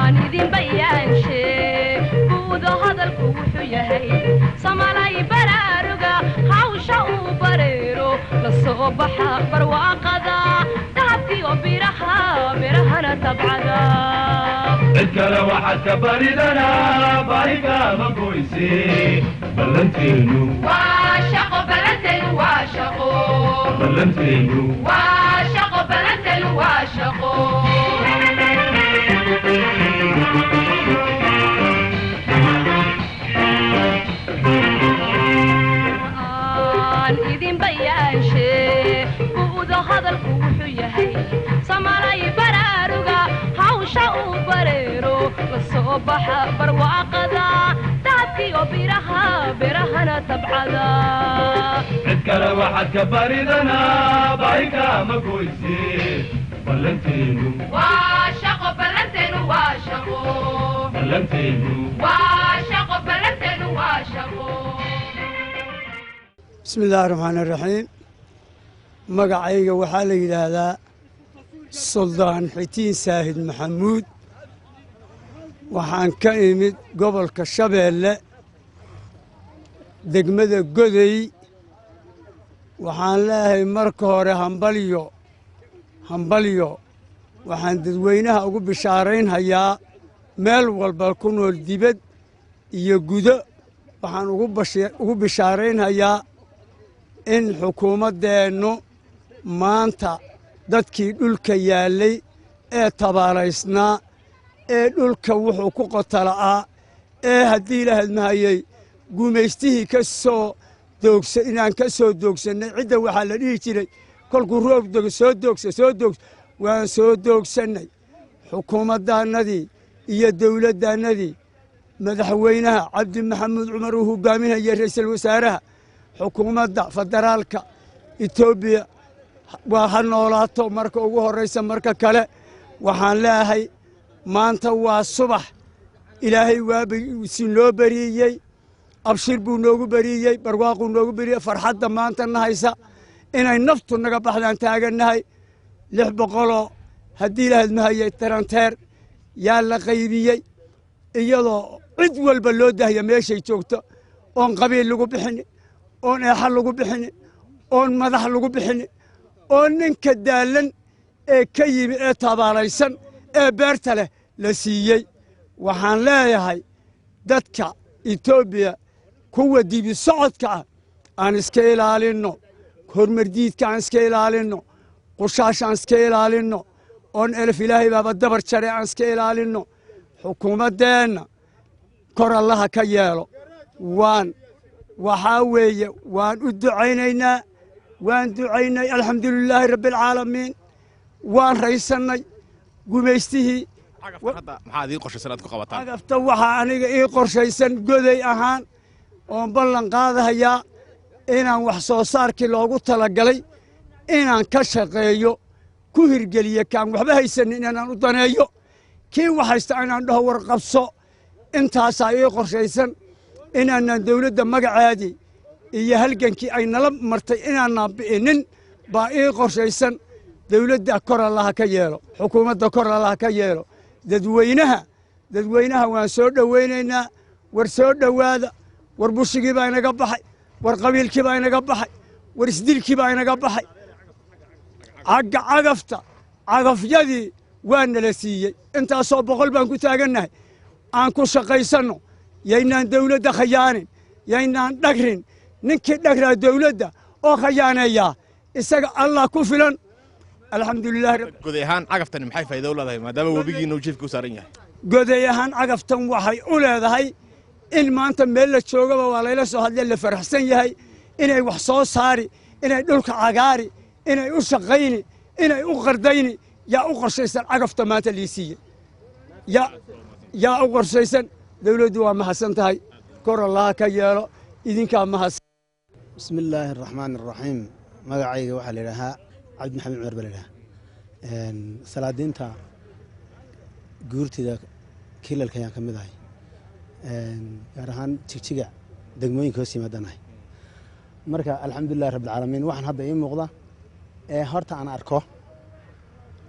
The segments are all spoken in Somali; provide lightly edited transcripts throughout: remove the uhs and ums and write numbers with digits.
Aan idin bayaanshe buudo hadalku wuxuu yahay samalay baraaruga hawsha uu bareero la soo baxa barwaaqada dahabkiyo biraha birahana tabcada. Cid kale waxaad ka baridanaa baahigama goyse, ballanteenu waa shaqo, ballanteenu waa shaqo, ballanteenu waa shaqo, ballanteenu waa shaqo. Aan idin bayaanshe buudo hadalku wuxuu yahay samalay baraaruga hawsha uu bareero la soo baxa barwaaqada dahabkiyo biraha birahana tabcada. Cid kale waxaad ka baridanaa baahigama goyse, ballanteenu waa shaqo, ballanteenu waa shaqo, ballanteenu waa shaqo, ballanteenu waa shaqo. Bismi illaahi raxmaani raxiim. Magacayga waxaa la yidhaahdaa Suldaan Xitiin Saahid Maxamuud. Waxaan ka imid gobolka Shabeelle, degmada Godey. Waxaan leeyahay marka hore hambalyo, hambalyo. Waxaan dadweynaha ugu bishaaraynhayaa meel walba ku nool, dibad iyo gudo, waxaan ugu bishaaraynhayaa in xukuumaddeennu maanta dadkii dhulka yaallay ee tabaalaysnaa ee dhulka wuxuu ku qotala'aa ee haddii la hadmahayey gumaystihii ka soo doogsa inaan ka soo doogsannay. Cidda waxaa la dhihi jiray kolkuu roob dogo, soo doogsa, soo doogsa. Waan soo doogsannay. Xukuumaddaannadii iyo dawladdaannadii, madaxweynaha Cabdi Maxamuud Cumar uu hogaaminaya, ra'iisul wasaaraha, xukuumadda federaalka Etoobiya waa ha noolaato marka ugu horraysa. Marka kale waxaan leeyahay maanta waa subax Ilaahay waasi noo beriiyey, abshir buu noogu beriiyey, barwaaquu noogu beriyey. Farxadda maanta nahaysa inay naftu naga baxdaan taagannahay. 600-oo haddii la hadmahayay taranteer yaa la qaybiyey, iyadoo cid walba loo dahya meeshay joogto, oon qabiil lagu bixini, oon eexa lagu bixini, oon madax lagu bixini, oo ninka daallan ee ka yimi ee tabaalaysan ee beerta leh la siiyey. Waxaan leeyahay dadka Etoobiya kuwa dibi socodka ah aan iska ilaalinno, hormardiidka aan iska ilaalinno, qushaasha aan iska ilaalinno, oon elef Ilaahay baaba dabar jare aan iska ilaalinno. Xukuumaddeenna kor Allaha ka yeelo. Waan waxaa weeye waan u ducaynaynaa, waan ducaynay. Alxamdulilaahi rabbialcaalamiin, waan raysannay gumaystihii. Hadda maxaa idiin qorshaysan aad ku qabataan cagafta? Waxaa aniga ii qorshaysan Goday ahaan oon ballan qaadahayaa inaan wax soo saarkii loogu talagalay inaan ka shaqeeyo, ku hirgeliyo. Kaan waxba haysanin inaan u daneeyo, kii wax haysta inaan dhaho war qabso. Intaasaa ii qorshaysan, inaanaan dawladda magaceedii iyo halgankii ay nala martay inaanaan bi'inin baa ii qorshaysan. Dawladda kor Allaha ka yeelo, xukuumadda kor Allaha ka yeelo. Dadweynaha waan soo dhowaynaynaa. War soo dhowaada, war bushigii baa inaga baxay, war qabiilkii baa inaga baxay, war isdilkii baa inaga baxay. Cagga cagafta, cagafyadii waa nala siiyey, intaasoo 100 baan ku taagannahay. Aan ku shaqaysanno, yaynaan dawladda khayaanin, yaynaan dhagrin. Ninkii dhagraa dawladda oo khayaaneeyaa isaga Allah ku filan. Alxamdulilahi. Goday ahaan cagaftan maxay faa'iido u leedahay maadaama webigiina uu jiifka u saaran yahay? Goday ahaan cagaftan waxay u leedahay in maanta meel la joogaba waa layla soo hadle, la faraxsan yahay, inay wax soo saari, inay dhulka cagaari, inay u shaqayni, inay u qardayni yaa u qorshaysan. Cagafta maanta lii siiyey yaa u qorshaysan. Dawladdu waa mahadsan tahay, kor Allaha ka yeelo. Idinkaa mahadsan. Bismi illaahi araxmaan araxiim. Magacayga waxaa la yidhaahaa Cabdi Maxamed Cumar baa la yidhahaa. Salaadiinta guurtida kilalka ayaan ka mid ahay, gaar ahaan Jigjiga degmooyinka hoos yimaadanahay. Marka alxamdulilahi rabbilcaalamiin, waxaan hadda ii muuqda ee horta aan arko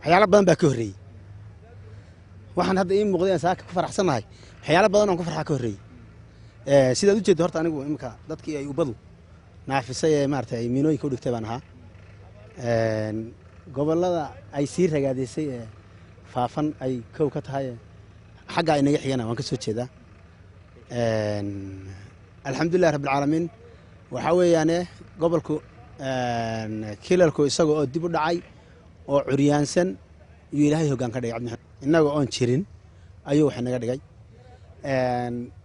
waxyaalo badan baa ka horreeyey. Waxaan hadda ii muuqday aan saaka ku faraxsannahay, waxyaalo badan oon ku farxaa ka horreeyey. Sidaad u jeeddo, horta anigu imika dadkii ay ubadu naafisay ee maaragtay ay miinooyinka u dhigtay baan ahaa. Gobollada ay sii ragaadisay ee Faafan ay kow ka tahay, xagga ay naga xigana waan ka soo jeedaa. Alxamdulilah rabbilcaalamiin. Waxaa weeyaane gobolku kilalku isaga oo dib u dhacay oo curyaansan iyuu Ilaahay hoggaan ka dhigay Cabdi Maxamed. Innaga oon jirin ayuu wax naga dhigay.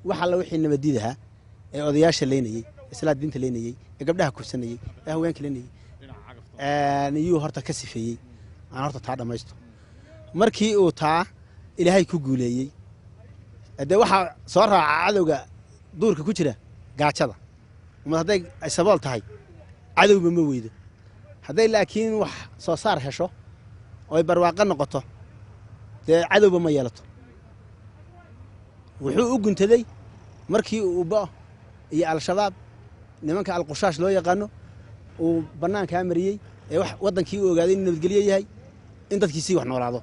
Wax alla wixii nabadiid ahaa ee odayaasha leynayey, ee salaadiinta leynayey, ee gabdhaha kufsanayey, ee haweenka leynayey iyuu horta ka sifeeyey. Aan horta taa dhammaysto. Markii uu taa Ilaahay ku guuleeyey, dee waxaa soo raaca cadowga duurka ku jira, gaajada. Ummad hadday ay sabool tahay, cadowba ma weydo. Hadday laakiin wax soo saar hesho oo ay barwaaqo noqoto, dee cadowba ma yeelato. Wuxuu u guntaday markii uu Ubbo iyo Al-Shabaab, nimanka Alqushaash loo yaqaano, uu bannaankaa mariyey ee wax waddankii u ogaaday inuu nabadgelyo yahay, in dadkiisii wax noolaado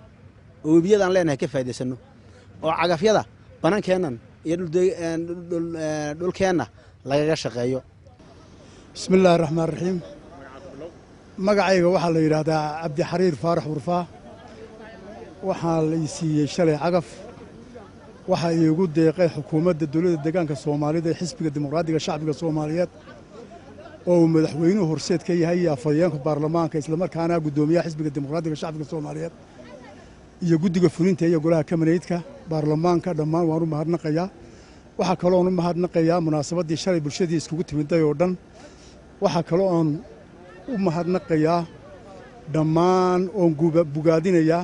oo webiyadaan leenahay ka faa'iidaysanno oo cagafyada banankeennan iyo dhulkeenna lagaga shaqeeyo. Bismi illaahi raxmaan raxiim. Magacayga waxaa la yidhaahdaa Cabdixariir Faarax Wurfaa. Waxaa la ii siiyey shalay cagaf. Waxaa iigu deeqay xukuumadda dowladda deegaanka Soomaalida ee Xisbiga Dimuqraadiga Shacbiga Soomaaliyeed oo uu madaxweynuhu horseed ka yahay iyo afhayeenka baarlamaanka, islamarkaana guddoomiyaha Xisbiga Dimuqraadiga Shacbiga Soomaaliyeed, iyo guddiga fulinta iyo golaha kabineetka baarlamaanka. Dhammaan waan u mahadnaqayaa. Waxaa kaloon u mahadnaqayaa munaasabaddii shalay bulshadii iskugu timiday oo dhan. Waxaa kaloo oon u mahadnaqayaa dhammaan oon bogaadinayaa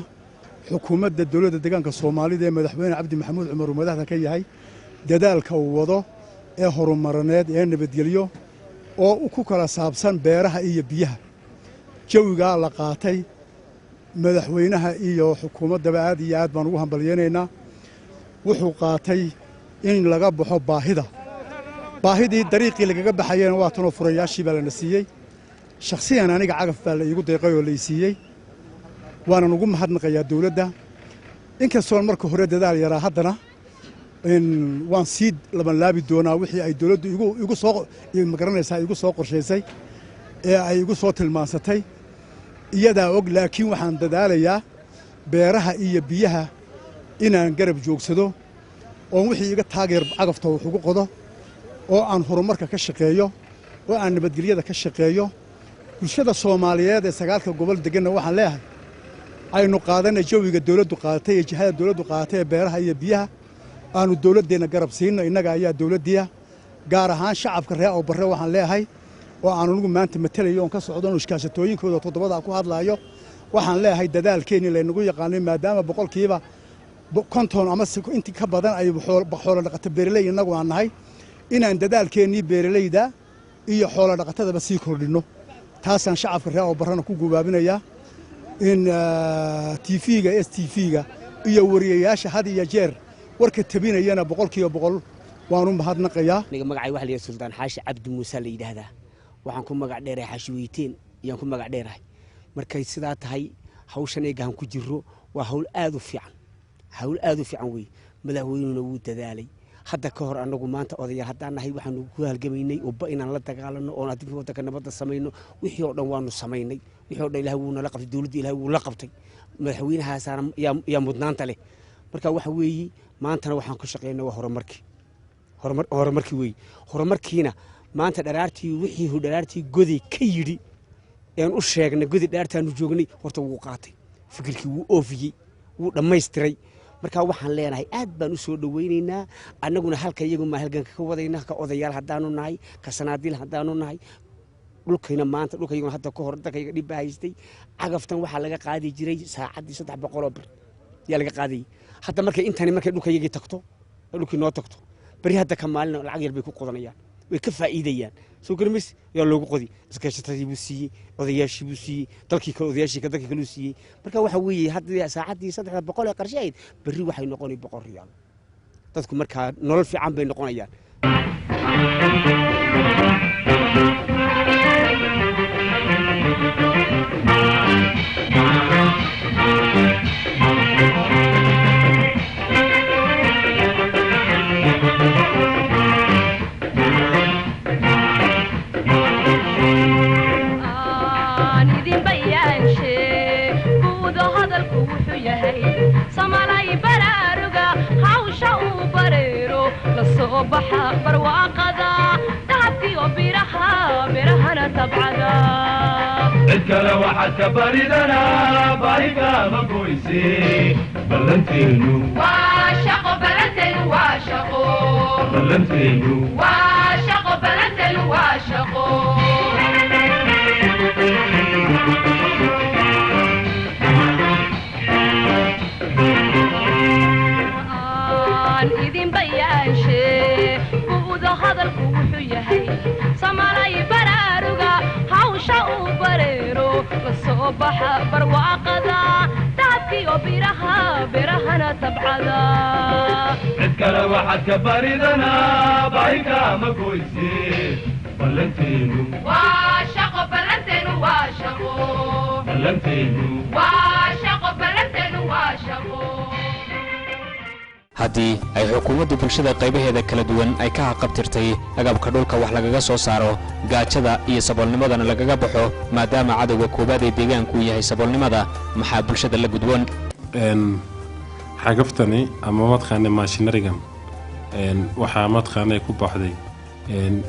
xukuumadda dowladda deegaanka Soomaalida ee madaxweyne Cabdi Maxamuud Cumar uu madaxda ka yahay, dadaalka uu wado ee horumarineed ee nabadgelyo oo ku kala saabsan beeraha iyo biyaha. Jawigaa la qaatay madaxweynaha iyo xukuumaddaba aad iyo aad baan ugu hambalyaynaynaa. Wuxuu qaatay in laga baxo baahida. Baahidii dariiqii lagaga baxayena waa tanoo furayaashii baa lana siiyey. Shakhsiyan aniga cagaf baa la iigu deeqay oo la i siiyey, waanan ugu mahadnaqayaa dowladda. Inkastoon marka hore dadaal yaraa, haddana waan sii labanlaabi doonaa wixii ay dowladdu igu soo magaranaysaa, igu soo qorshaysay ee ay igu soo tilmaansatay, iyadaa og. Laakiin waxaan dadaalayaa beeraha iyo biyaha inaan garab joogsado oon wixii iga taageer cagafta wax ugu qodo oo aan horumarka ka shaqeeyo oo aan nabadgelyada ka shaqeeyo. Bulshada Soomaaliyeed ee sagaalka gobol deganna waxaan leeyahay, aynu qaadanay jawiga dowladdu qaadatay iyo jihada dowladdu qaadatay ee beeraha iyo biyaha. Aanu dowladdeenna garab siinno, innaga ayaa dowladdiia. Gaar ahaan shacabka reer Awbarre waxaan leeyahay, oo aan anugu maanta matelayo oon ka socdo iskaashatooyinkooda toddobadaa ku hadlaayo, waxaan leeyahay dadaalkeennii laynagu yaqaanay, maadaama 50% ama inti ka badan ay xoolo dhaqato beeraley innagu aan nahay, inaan dadaalkeennii beeralayda iyo xoolo dhaqatadaba sii kordhinno. Taasaan shacabka reer Awbarrena ku gubaabinayaa. In TV-ga STV-ga iyo wariyayaasha had iyo jeer warka tabinayana 100% waanu mahadnaqayaa. Aniga magacay waxa la yidhaha Suldaan Xaashi Cabdi Muuse la yidhaahdaa. Waxaan ku magac dheerahay Xaashi Weyteen ayaan ku magac dheerahay. Markay sidaa tahay, hawshan eegahan ku jiro waa hawl aad u fiican, hawl aad u fiican wey. Madaxweynuhuna wuu dadaalay. Hadda ka hor annagu maanta odayaal haddaan nahay, waxaanu ku halgamaynay Ubba inaan la dagaalano oon adinka waddanka nabadda samayno. Wixii oo dhan waanu samaynay, wixii oo dhan Ilahay wuu nala qabtay, dowladda Ilahay wuu la qabtay. Madaxweynahaasaana yaa mudnaanta leh. Marka waxa weeye, maantana waxaan ku shaqeynay waa horumarkii, horumar, horumarkii weeye. Horumarkiina maanta dharaartii wixii hu dharaartii Goday ka yidhi een u sheegnay, Goday dharaartaanu joognay, horta wuu qaatay fikirkii, wuu oofiyey, wuu dhammaystiray. Marka waxaan leenahay aad baan u soo dhoweynaynaa. Annaguna halka iyagu maa halganka ka wadayna, ka odayaal haddaanu nahay, ka sanaadiil haddaanu nahay. Dhulkayna maanta dhulkayguna hadda ka hor dalkayga dhib baa haystay. Cagaftan waxaa laga qaadi jiray saacaddii 300 oo bir yaa laga qaadayay. Hadda markay intani markay dhulkayagii tagto, dhulkii noo tagto, beri hadda ka maalina lacag yar bay ku qodanayaan, way ka faa'iidayaan. Soo garmays yaa loogu qodi. Iskaashatadii buu siiyey, odayaashii buu siiyey, dalkii kale odayaashii dalkii kale uu siiyey. Marka waxa weeye, hadda saacaddii 300 ee qarshe ahayd berri waxay noqonay 100 riyaal. Dadku markaa nolol fiican bay noqonayaan. Soo baxa barwaaqada, dahabkiyo biraha, birahana tabcada. Cid kale waxaad ka baridanaa baahigama goyse. Ballanteenu waa shaqo, ballanteenu waa shaqo. Ballanteenu waa shaqo, ballanteenu waa shaqo. Aan idin bayaanshe buuda hadalku wuxuu yahay, samalay baraaruga, hawsha uu bareero, la soo baxa barwaaqada, dahabkiyo biraha, birahana tabcada. Cid kale waxaad ka baridanaa baahigama goyse. Ballanteenu waa shaqo, ballanteenu waa shaqo. Ballanteenu waa shaqo, ballanteenu waa shaqo. Haddii ay xukuumaddu bulshada qaybaheeda kala duwan ay ka haqabtirtay agabka dhulka wax lagaga soo saaro, gaajada iyo saboolnimadana lagaga baxo, maadaama cadowga koowaad ee deegaanku yahay saboolnimada, maxaa bulshada la gudboon? Xagaftani ama mataqaana maashinarigan waxaa mataqaana ku baxday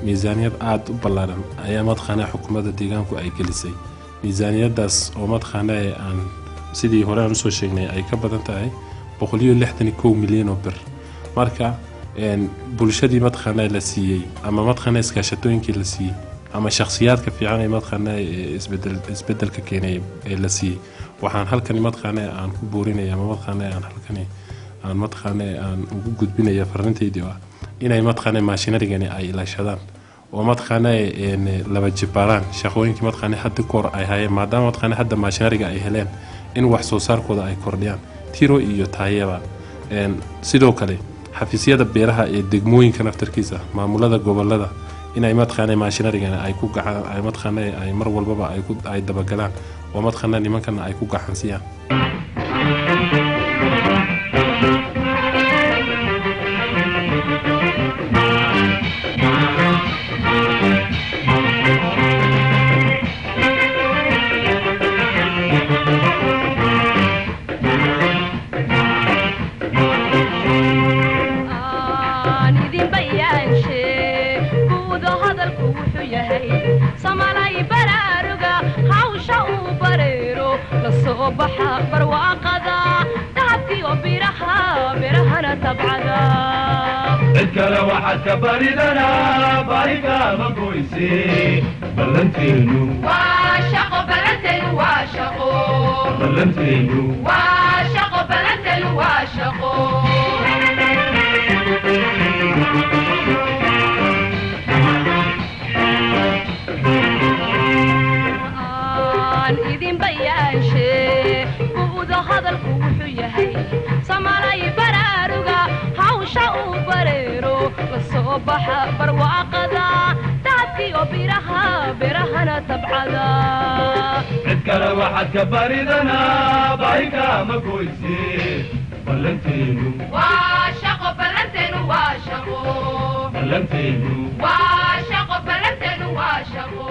miisaaniyad aada u ballaaran ayaa mataqaana xukuumadda deegaanku ay gelisay. Miisaaniyadaas oo mataqaana aan sidii hore aan usoo sheegnay ay ka badan tahay 161 milyan oo bir. Marka bulshadii mataqaana la siiyey ama mataqaana iskaashatooyinkii la siiyey ama shakhsiyaadka fiican ee mataqaana isbedel isbedelka keenay ee la siiyey, waxaan halkani mataqaana aan ku boorinaya ama mataqaana aan halkani aan mataqaana aan ugu gudbinaya fariintaydii oo ah inay mataqaana maashinarigani ay ilaashadaan oo mataqaana laba jibaaraan shaqooyinkii mataqaana hadda kahor ay hayeen, maadaama mataqaana hadda maashinariga ay heleen in wax soo saarkooda ay kordhiyaan tiro iyo taayaba. Sidoo kale xafiisyada beeraha ee degmooyinka naftarkiisa, maamulada gobolada, inay mataqaana maashinarigana ay ku gacan ay mataqaana ay mar walbaba ay ku ay dabagalaan oo mataqaana nimankana ay ku gacansiyaan. Aan idin bayaanshe buuda hadalku wuxuu yahay, samalay baraaruga, hawsha uu bareero, la soo baxa barwaaqada, dahabkiyo biraha, birahana tabcada. Cid kale waxaad ka baridanaa baahigama goyse. Ballanteenu waa shaqo, ballanteenu waa shaqo. Ballanteenu waa shaqo, ballanteenu waa shaqo. Aan idin bayaanshe buuda hadalku wuxuu yahay, samalay baraaruga, hawsha uu bareero, la soo baxa barwaaqada, dahabkiyo biraha, birahana tabcada. Cid kale waxaad ka baridanaa baahigama goyse. Ballanteenu waa shaqo, ballanteenu waa shaqo. Ballanteenu waa shaqo, ballanteenu waa shaqo.